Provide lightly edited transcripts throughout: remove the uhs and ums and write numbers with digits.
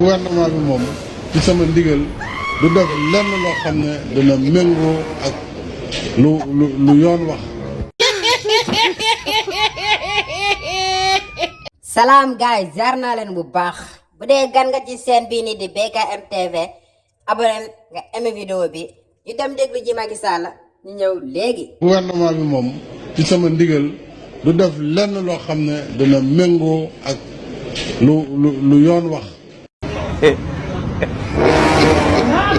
gouvernement bi moom ci sama ndigal du def lenn loo xam ne dina méngoo ak lu yoon wax. salaam gaay jaar naa leen bu baax bu dee gan nga ci seen bii nii di BKM TV abonné nga aimé vidéo bi ñu dem déglu ji Macky Sall ñu ñëw léegi. gouvernement bi moom ci sama ndigal du def lenn loo xam ne dina méngoo ak lu yoon wax.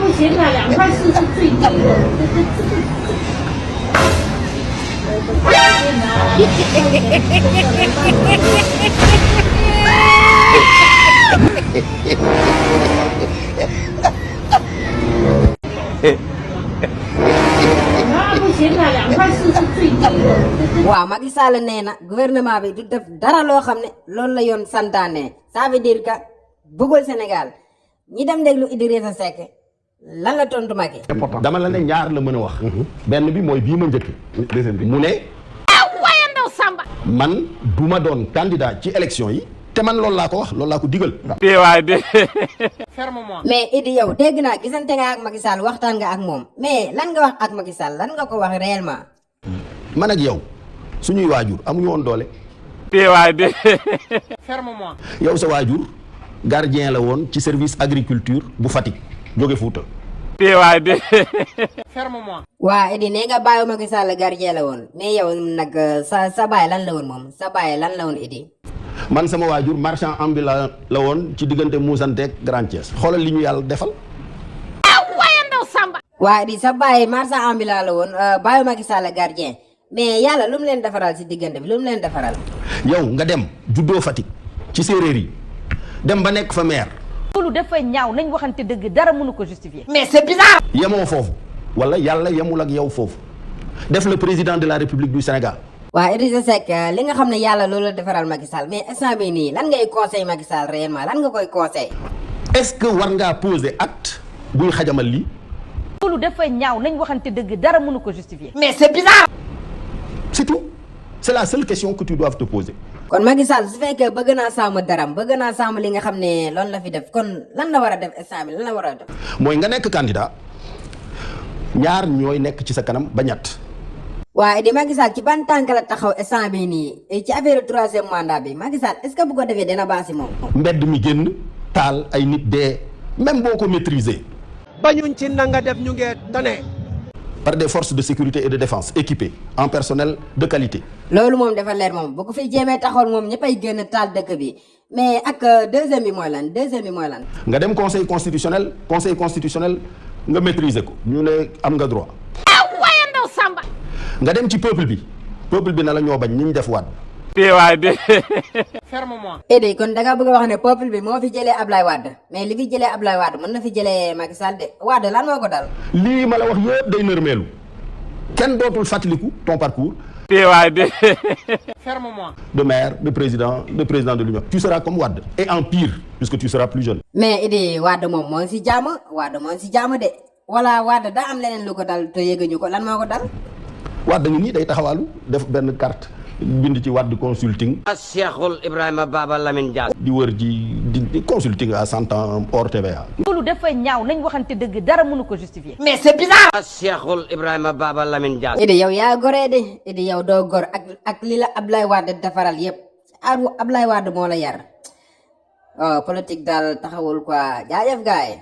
不行啊，2.4块是最低的。不行啊，2.4是最低的。 waaw Macky Sall nee na gouvernement bi du def dara loo xam ne loolu la yoon santaane ça veut dire que bëggul Sénégal ñi dem déglu Idrissa Seck lan la tontu Macky. dama la ne ñaar la mën a wax. benn bi mooy bii ma njëkk. mu ne. man du ma doon candidat ci élection yi. te man loolu laa ko wax loolu laa ko digal. mais Idi yow dégg naa gisante nga ak Macky Sall waxtaan nga ak moom mais lan nga wax ak Macky Sall lan nga ko wax réellement. man ak yow suñuy waajur amuñu woon doole. yow sa waajur gardien la woon ci service agriculture bu Fatick jóge Fuuta. waa Idi nee nga bàyyi Macky Sall gardien la woon mais yow nag sa baay lan la woon moom sa baay lan la woon Idi. man sama waajur marchand ambulant la woon ci diggante Mousanteeg Grand Thiès xoolal li ñu yàlla defal. waa Idi sa baay marchand ambulant la woon bàyyi Macky Sall gardien mais yàlla lu mu leen defaral si diggante bi lu mu leen defaral. yow nga dem juddoo Fatick ci séeréer yi dem ba nekk fa maire. loolu dafa ñaaw nañ waxante dëgg dara mënu ko justifier. mais c'est bizarre. yemoo foofu wala yàlla yemul ak yow foofu def le président de la République du Sénégal. waa Idrissa Seck li nga xam ne yàlla loolu la defaral Macky Sall mais instant bii nii lan ngay conseil Macky Sall réellement lan nga koy conseil. est-ce que war ngaa poser acte buy xajamal lii. loolu dafa ñaaw nañ waxante dëgg dara mënu ko justifier. mais c'est bizarre. c'est tout c'est la seule question que tu dois te poser. kon Macky Sall su fekkee bëgg naa sàmm daram bëgg naa sàmm li nga xam ne loolu la fi def kon lan la war a def instant bi lan la war a def. mooy nga nekk candidat ñaar ñooy nekk ci sa kanam ba ñett. waaye di Macky Sall ci ban tànk la taxaw instant bii nii ci affaire troisième mandat bi Macky Sall est-ce que bu ko defee dina baasi moom. mbedd mi génn taal ay nit dee même boo ko maîtriser. bañuñ ci nanga def ñu ngi tane. par des forces de sécurité et de défense équipées en personnel de qualité. loolu moom dafa leer moom bu ko fi jéemee taxawal moom ñëppay génn taal dëkk bi mais ak deuxième bi mooy lan nga dem conseil constitutionnel nga maîtriser ko ñu ne am nga droit. nga dem ci peuple bi na la ñoo bañ ñi ñu def waat. Idi kon da nga bëgg a wax ne peuple bi moo fi jëlee Ablaye Wade mais li fi jëlee Ablaye Wade mën na fi jëlee Macky Sall de Wade lan moo ko dal. lii ma la wax yëpp day nërmeelu kenn dootul fàttaliku ton parcours. de maire de président de l'Union tu seras comme Wade et en pire puisque tu seras plus jeune. mais Idi Wade moom moo ngi si jàmm de wala Wade daa am leneen lu ko dal te yëguñu ko lan moo ko dal. Wade ngi nii day taxawaalu def benn carte bind ci Wade consulting. Cheikhul Ibrahima Baba Lamine Dias. di wër di consulting à 100 ans hors TVA. loolu dafa ñaaw nañ waxante dëgg dara mënu ko justifier. mais c'est bizarre. Cheikhul Ibrahima Baba Lamine Dias. Idi yow yaa goree de Idi yow doo gor ak li la Ablaye Wade defaral yëpp Ablaye Wade moo la yar politique daal taxawul quoi jaajëf gaay